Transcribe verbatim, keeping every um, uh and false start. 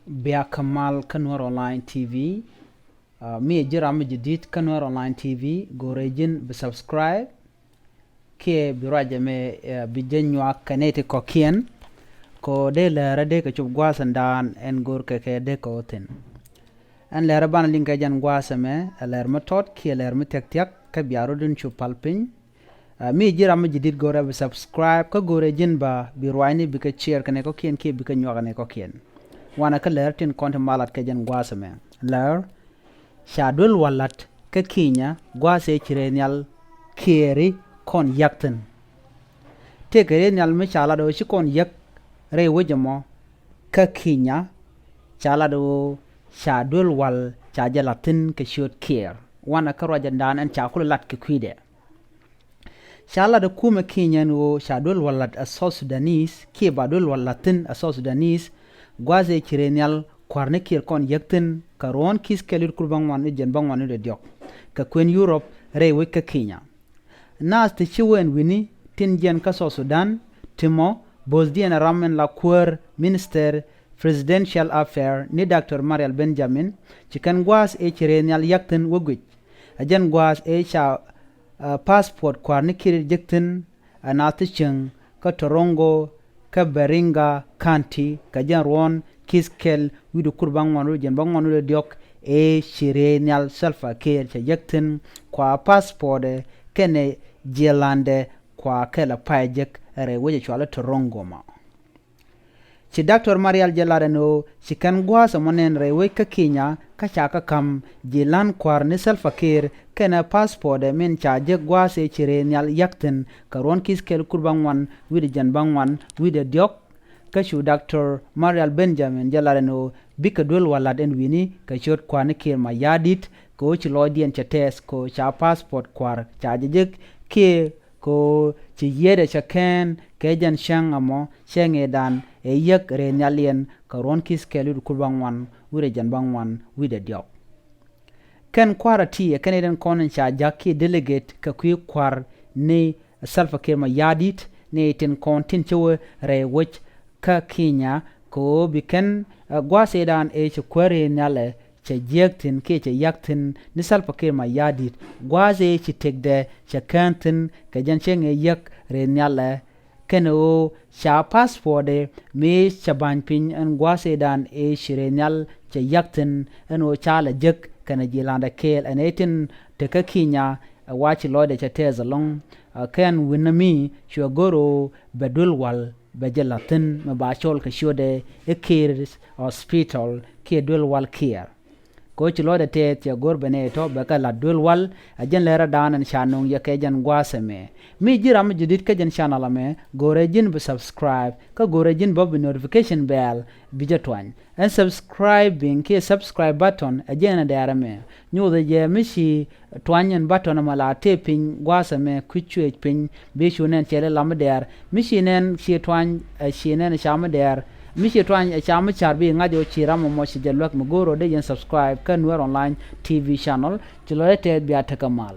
Bia kä mal kä Nuer Online T V. Uh, mi ji̱ ram mi ji̱ di̱t kä Nuer Online T V, go̱rɛ ji̱n bi subscribe kiɛ bi ruacɛ mɛ, uh, bi jɛ nyuak kɛ nɛy ti kɔ̱kiɛn. Kɛ ɣöö dee lɛrä dee kɛ cop gua̱a̱th ɛn daan ɛn go̱r kɛ kɛ dee kɛ ɣöö thi̱n. Ɛn lɛrä banɛ liŋ kɛ jɛn gua̱a̱th ɛmɛ ɛ lɛr mi tɔt kiɛ lɛr mi thia̱k thia̱k, kä bia rot in cu pal piny. Uh, mi ji̱ ram mi ji̱ di̱t go̱rɛ bi subscribe kä go̱rɛ ji̱n ba bi ruacni bikɛ share kɛ nɛy kɔ̱kiɛn kiɛ bikɛ nyuak kɛ nɛy kɔ̱kiɛn. Wanɛ kä lɛr tin kɔn ti mal lat kɛ jɛn gua̱a̱th ɛmɛ. Lɛr, ca duel wä lat kä Ki̱nyä gua̱a̱th ëë ci rɛy nhial Kiɛɛri kɔn yak thi̱n. Tëëkɛ rɛy nhial mi ca lat ɣöö ci kɔn yak rɛy wec ɛmɔ kä Ki̱nyä, ca lat ɣöö ca duel wal ca jɛ la̱th thi̱n kɛ ciöt Kiɛɛr. Wanɛ kä ruac ɛn daan ɛn ca kulɛ lat kɛ kui̱dɛ. Ca lat ɛ kumɛ Ki̱nyä ɛn ɣöö ca duel wä lat ɛ South Sudanese kiɛ ba duel wä lat thi̱n ɛ South Sudanese gua̱a̱th ëë ci rɛy nhial kua̱r ni Kiɛɛr kɔn yak thi̱n kɛ ruɔ̱n ki̱th kɛl wi̱cdɛ kur bäŋuan wi̱cdɛ jiɛn bäŋuan wi̱cdɛ diɔ̱k kɛ kuën Europe rɛy wec kä Ki̱nyä. Naath ti ci wä ɛn wi̱ni tin jiɛn kä South Sudan, ti mɔ bo̱thdiɛn ɛ ram ɛn la kuäär Minister Presidential Affair ni Doctor Marial Benjamin, ci kɛn gua̱a̱th ëë ci rɛy nhial yak thi̱n wä guic. Ɛ jɛn gua̱a̱th ëë ca, uh, passport kua̱r ni Kiɛɛr jek thi̱n ɛ naath ti cieŋ kä Torongo kä Baringa County kɛ jɛn ruɔ̱n ki̱th kɛl wi̱cdɛ kur bäŋuan wi̱cdɛ jiɛn bäŋuan wi̱cdɛ diɔ̱k ëë ci rɛy nhial Salva Kiir cɛ yak thi̱n kua passport ɛ kɛnɛ jiɛlandɛ kua kɛl ɛ pay jek ɛ rɛy wec ɛ cual i̱ Torongo mɔ. Ci Doctor Marial jɛ lat ɛn ɣöö ci kɛn gua̱a̱th ɛmɔ nɛn rɛy wec kä Ki̱nyä kä ca kɛ ka̱m ji̱ la̱n kua̱r ni Salva Kiir kɛnɛ passport ɛ min ca jek gua̱a̱th ëë ci rɛy nhial yak thi̱n kɛ ruɔ̱n ki̱th kɛl kur bäŋuan wi̱cdɛ jiɛn bäŋuan wi̱cdɛ diɔ̱k. Kä cu Doctor Marial Benjamin jɛ lat ɛn ɣöö bikɛ duel wä lat ɛn wi̱ni kɛ ciöt kua̱r ni Kiir Mayardit kɛ ɣöö ci lɔcdiɛn cɛ tɛth kɛ ɣöö ca passport kua̱r ca jɛ jek kiɛ kɛ ɣöö ci yiëëdɛ cɛ kɛn kɛ jɛn cäŋ ɛmɔ cäŋ ëëdan ëë yäk rɛy nhialiɛn kɛ ruɔ̱n ki̱th kɛl wi̱cdɛ kur bäŋuan wi̱cdɛ jiɛn bäŋuan wi̱cdɛ diɔ̱k. Kɛn kua̱r a ti ɛ kɛn ëëdan kɔn in ca ja̱k kiɛ delegate kɛ kui̱ kua̱r ni Salva Kiir Mayardit ni tin kɔn tin cä wä rɛy wec kä Ki̱nyä kɛ ɣöö bi kɛn, eh, gua̱a̱th ëëdan ëë ci kuäär rɛy nhialɛ cɛ jiääk thi̱n kiɛ cɛ yak thi̱n ni Salva Kiir Mayardit gua̱a̱th ëë ci tëkdɛ cɛ kään thi̱n kɛ jɛn cäŋ ëë yäk rɛy nhialɛ. Kɛnɛ ɣöö ca passport ëë mëë cɛ ba̱ny piny ɛn gua̱a̱th ëëdan ëë ci rɛy nhial cɛ yak thi̱n ɛn ɣöö ca lɛ jek kɛnɛ ji̱ la̱ndɛ kɛɛl ɛn ëë tin tekä Ki̱nyä ɛ wa ci lɔcdɛ cɛ tɛth ɛlɔ̱ŋ. Ɛ kɛn wi̱n ɛmi cuɛ go̱r ɣöö bɛ duel wal bɛ jɛ la̱th thi̱n mi ba cɔl kɛ ciötdɛ i̱ Kiir Hospital kiɛ duel wal Kiir. Kɛ ɣöö ci lɔcdɛ tɛth cɛ go̱r bɛ nɛy tɔ̱ bɛ kɛ la̱th duel wal. Ɛ jɛn lɛrä da̱a̱n ɛn ca nöŋ yɛ kɛ jɛn gua̱a̱th ɛmɛ. Mi ji̱ ram mi ji̱ di̱t kä jɛn channel ɛmɛ, go̱rɛ ji̱n bi subscribe kä go̱rɛ ji̱n bä bi notification bell bi jɛ tuany. Ɛn subscribing kiɛ subscribe button ɛ jɛn ɛ dɛɛr ɛmɛ. Nyothɛ jɛ mi ci tuany ɛn button ɛmɔ la tëë piny gua̱a̱th ɛmɛ kui̱ cuëëc piny bi cu nɛn cɛ lɛ lam mi dɛɛr. Mi ci nɛn ci tuany ɛ ci nɛn ɛ ca mi dɛɛr. Mi ci tuany ɛ ca mi ca̱r bi ŋa̱c ɛ ɣöö ci ram ɛmɔ ci jɛ luäk mi go̱o̱r ɣöö dee yɛn subscribe kä Nuer Online T V channel. Ci lɔcdä tɛth bia tekɛ mal.